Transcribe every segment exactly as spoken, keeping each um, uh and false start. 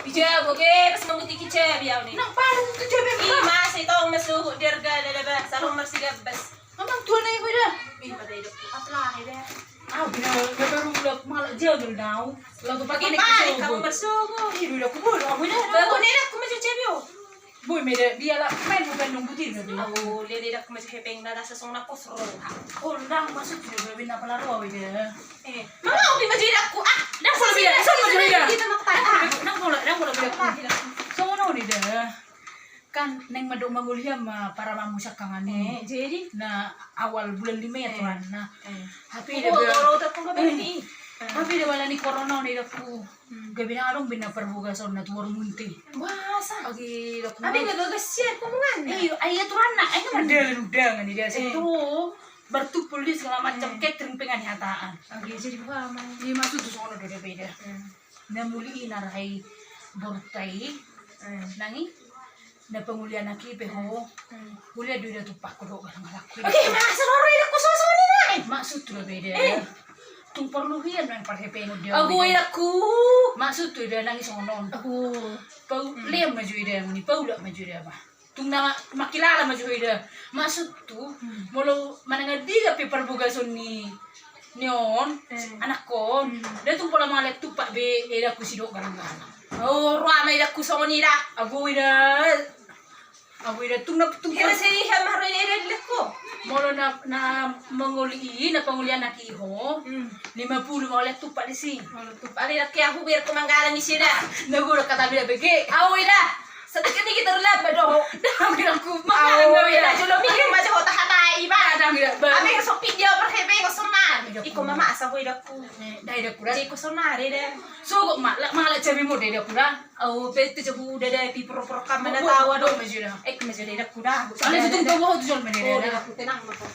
Jabu, oke, pas mamutihi jabu au ni. Nang palu tu jabu. Ima, sai tong masuhut derga dada ba, sarung marsigabas. Amang tuan ai beda. Ima beda. Apa lah beda? Au beda, beda baru udah malah jabu nau. Lagu pakai balik kamu marsogo. Ih, udah aku bodoh, aku dah. Baru ni aku masuk jabu. Boi meda dia lah, main bukan nunggu tidur. Au, dia dia aku masuk hepeng, nada sesong na kosro. Oh, nang masuk tidur, beda apa laro beda. Eh, mama, au di maju aku. Ah, nang pola beda, nang pola beda. Kita mau tanya. Nang pola, nang pola beda. Songon on i da. Kan naeng mandok mangoli ma paramamu sangkangan i. Eh, jadi? Na awal bulan lima i aturanna. Eh. Hape da bala ni, hape da bala ni corona on i da ku. Gabe nang adong be na parbogasonna tu warung Munte. Wah, sa. Agi da ku. Hape gabe gagas sian komungan. Iyo, ai aturanna, ai na mandalan undangan i da. Sai tu bartumpul di segala macam catering pe nga nihataan. Agi jadi boha ma i? Maksud tu songon on do da beda. Na muli i na ra i borunta i. Nang i na pangoli anak i pe ho. Muli do i da tumpakku dohot galanggalangku. Oke, masa roro i da ku songon i nai. Maksud tu da beda. Tung porlu hian nang parhepengon dia. Ago i da ku. Maksud tu da nang i songon on. Ago. Pau lean maju i da, muni paulak maju i da ba. Tung na mangkilala maju i da. Maksud tu molo manang andigan pe parbogason ni, ni on, anakkon, da tung pola mangalean tumpak be, eda ku sidok galanggalang. Au, roa ma eda ku songon i da. Ago i da. Ago i da tung na tung. Hira seri ha maroi eda dilekko. Molo na, na mangoli i, na pangoli anak i ho. Lima pulu mangalean tumpak disi. Molo tumpak eda ke ahu biar ku manggalang isi da. Na guru kata bila bege. Au i da. Satikit-tikit terlambat doho. Dang bilang ku manggalang doho i da. Jolo mikir ma jo ho tahatai ba. Dang bilang ba. Ame sopi dia parhepe ko sonar. Iko mama asa ho i da ku. Dai da ku da. Iko sonar i da. Sogot ma la, mala cabe mo dai da ku da. Au pe tu jabu da da pi pro pro kam mana tawa do. Maju da. Ek maju dai da ku da. Ala situ tu ho tu jol maju da. Tenang ma ho.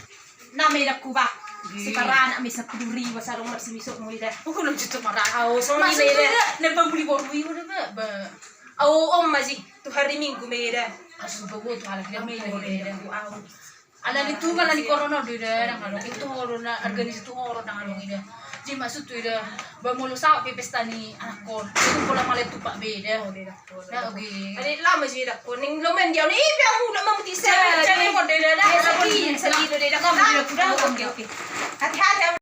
Na me da ku ba. Siparanak me sapuduri wa sarung marsimisok mu i da. Uku lo jutu mara. Au songon i me da. Na pambuli boru i da ba. Au om maji tu hari Minggu me da. Asu boru tu hari Minggu me da. Ala ni tu ala ni corona do i da nang adong i tu horo na arga ni situ horo nang adong i da. Jadi maksud tu i da ba molo saut pe pesta ni anakkon. Itu pola mangalean tumpak be da. Oke. Ade lama sih dak kuning lo main dia ni pe aku udah mamutisa. Jangan kau deda dah. Segi segi deda kau. Oke oke. Hati-hati.